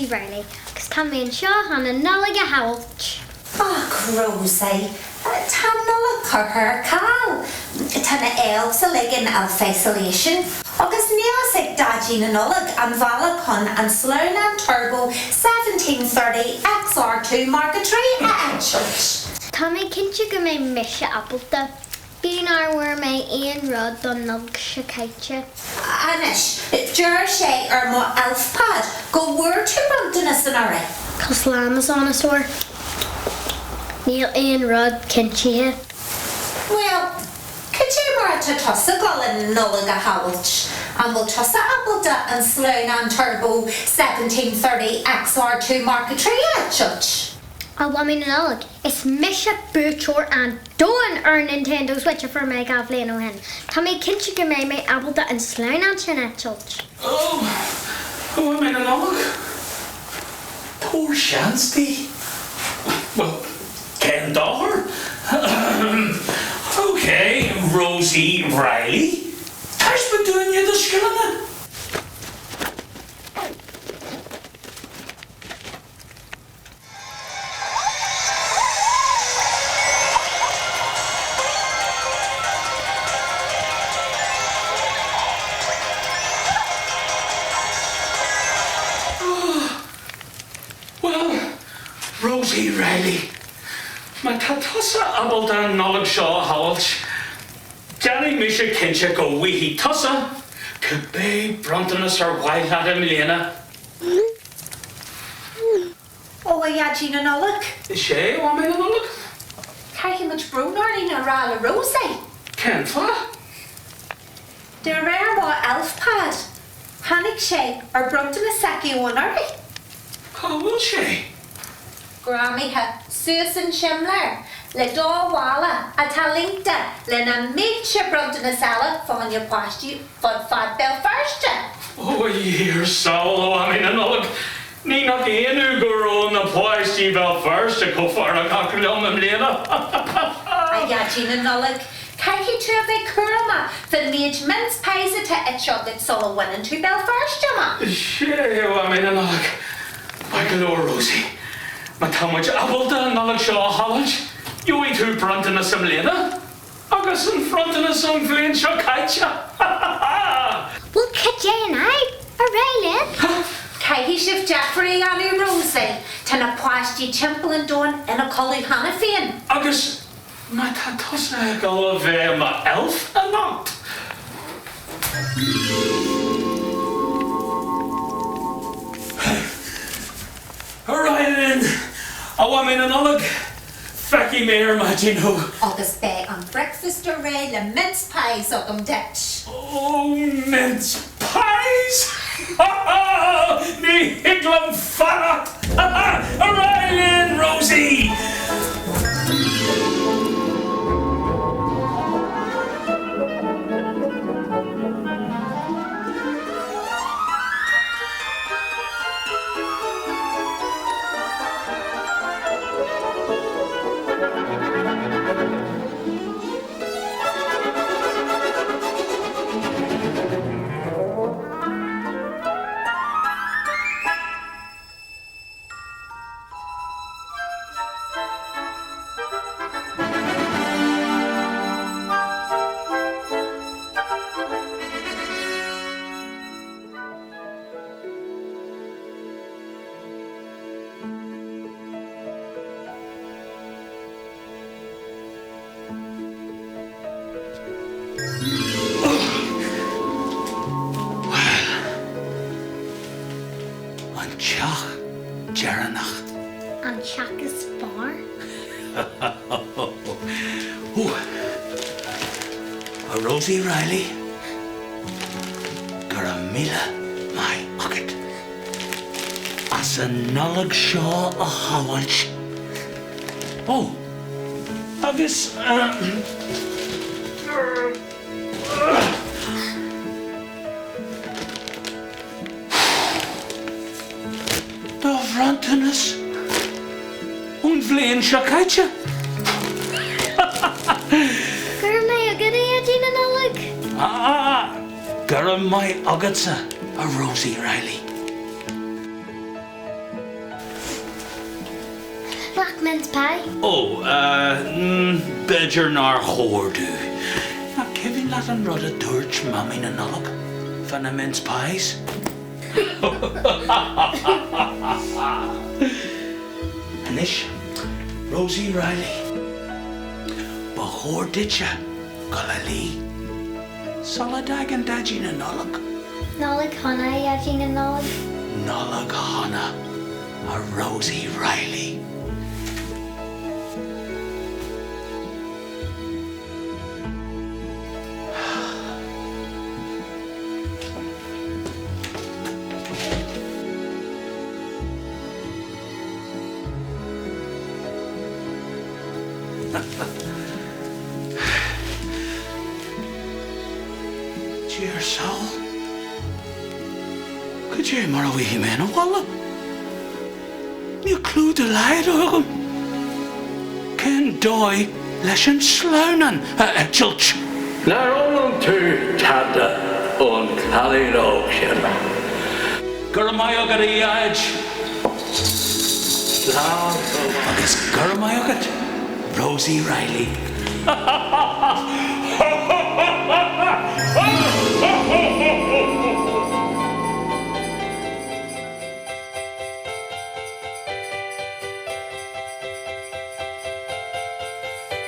Rosie Reilly agus tá mé anseo chun an Nollaig a shamhailt. Ach Rosie, tá an Nollaig curtha ar ceal. Tá na elves uilig in elf-isolation agus níl fhios ag Daidí na Nollag an bhealach chun an sleamhnán Turbo 1730 XR2 Mark 3 a eitilt. Tá mé cinnte go mbeidh mise ábalta. Fiú nár bhfuair mé aon rud don Nollaig seo caite. Anois, deir sé ar mo elfpad go bhfuair tú bronntanas anuraidh. Cosúil le Amazon, a stór. Níl aon rud cinntithe. Bhuel, cad é mar atá tusa ag dul an Nollaig a shamhailt? An bhfuil tusa ábalta an sleamhnán Turbo 1730 XR2 Mark 3 a eitilt? A Mhamaí na Nollag, is mise buaiteoir an domhain ar Nintendo Switch a fuair mé 2 bhliain ó shin. Tá mé cinnte go mbeidh mé ábalta an sleamhnán sin a eitilt. Ó, a Mhamaí na Nollag, tabhair seans di. Bhuel, cén dochar? Ok, Rosie Reilly, taispeáin dúinne do scileanna! Bhuel, Rosie Reilly, má tá tusa ábalta an Nollaig seo a shamhailt, déanfaidh mise cinnte go bhfaighidh tusa cibé bronntanas ar mhaith leat i mbliana. Ó, a Dhaidí na Nollag. Is ea, a Mhamaí na Nollag. Caithfidh muid brón orainn a rá le Rosie. Cén fáth? De réir mo elfpad, tháinig sé ar bronntanas s'aici ó anuraidh. Cá bhfuil sé? Greamaithe suas an simléar le do mhála atá líonta lena mílte bronntanas eile fá choinne páistí fud fad Béal Feirste. Ó a Dhia ar sábháil, a Mhamaí na Nollag, ní nach ionadh go raibh na páistí Bhéal Feirste chomh feargach liom i mbliana. A Dhaidí na Nollag, caithfidh tú a bheith cúramach fán méid mince pies atá ite agat sula bhaineann tú Béal Feirste amach. Sea, a Mhamaí na Nollag. Maith go leor, Rosie. Má tá muid ábalta an Nollaig seo a shamhailt, gheobhaidh tú bronntanas i mbliana agus an bronntanas ón bhliain seo caite! Ha ha ha! Bhuel, cad é an fhadhb? Ar aghaidh linn! Caithfidh sibh deifir a dhéanamh, Rosie. Tá na páistí timpeall an domhain ina codladh cheana féin. Agus má tá tusa ag dul a bheith i mo elf anocht. Ar aghaidh linn, a Mhamaí na Nollag, feicfidh mé ar maidin thú. Agus beidh an bricfeasta réidh le mince pies agam duit. Ó, mince pies! Ha ha! Ní thig liom fanacht! Ha ha! Ar aghaidh linn, Rosie! Bhuel, an teach deireanach. An teach is fearr. Ó, a Rosie Reilly, go raibh míle maith agat as an Nollaig seo a shamhailt. Ó, agus. Do bhronntanas ón bhliain seo caite. Go raibh maith agat, a Dhaidí na Nollag! Go raibh maith agatsa, a Rosie Reilly. Gach mince pie. Ó, b'fhéidir nár chóir domh. Nach cuimhin leat an rud a dúirt Mamaí na Nollag fá na mince pies? Anois, Rosie Reilly, ba chóir duitse dul a luí sula dtagann Daidí na Nollag. Nollaig shona, a Dhaidí na Nollag. Nollaig shona, a Rosie Reilly. Dia ár sábháil. Cad é mar a bhfaighidh mé 'na bhaile? Níl clue dá laghad agam. Cén dóigh leis an sleamhnán a eitilt? Nár fhoghlaim tú tada ón chailín óg sin? Go raibh maith agat, a Dhaid. Slán go fóill. Agus go raibh maith agat, Rosie Reilly.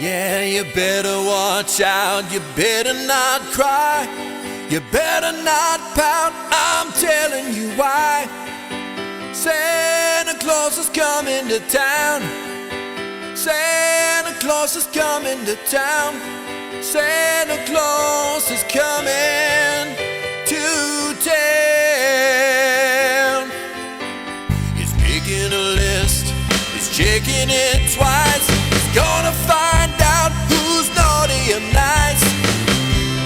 Yeah, you better watch out, you better not cry, you better not pout, I'm telling you why. Santa Claus is coming to town. Santa Claus is coming to town. Santa Claus is coming to town. He's making a list, he's checking it twice. He's gonna find out who's naughty and nice.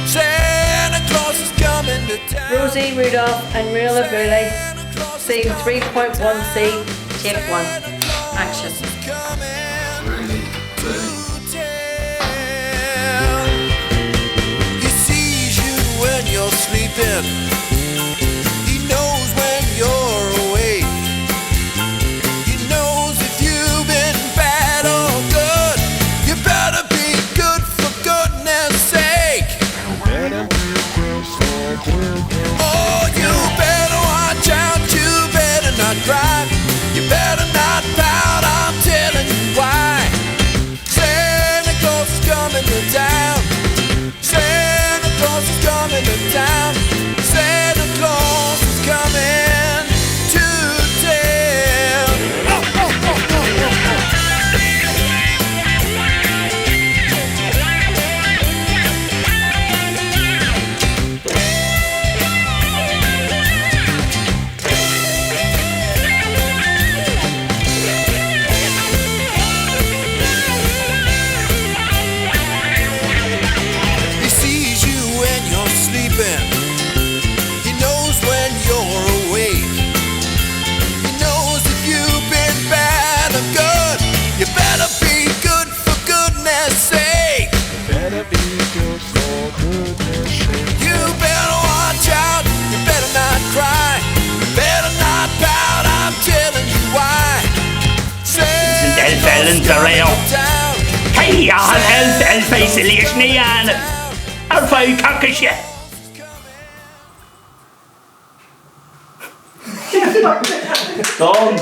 Santa Claus is coming to town. Rosie, Rudolph and Rula Booley, scene 3.1C, take 1. Action. He sees you when you're sleeping. He knows when you're awake. He knows if you've been bad or good. You better be good for goodness sake. Oh, you better watch out. You better not cry. You better not pout. I'm telling you why. Santa Claus is coming to town. Santa Claus is coming to town. Santa Claus is coming to town. Oh, oh, oh, oh, oh, oh. He sees you when you're sleeping. He knows when you're awake. He knows if you've been bad or good. You better be good for goodness sake. Better be good for goodness sake. You better watch out. You better not cry. You better not pout. I'm telling you why. Santa Elf Claus Ellen is coming Terrell. to town. Cé an elf elf isolation a dhéanamh ar feadh coicíse? Done.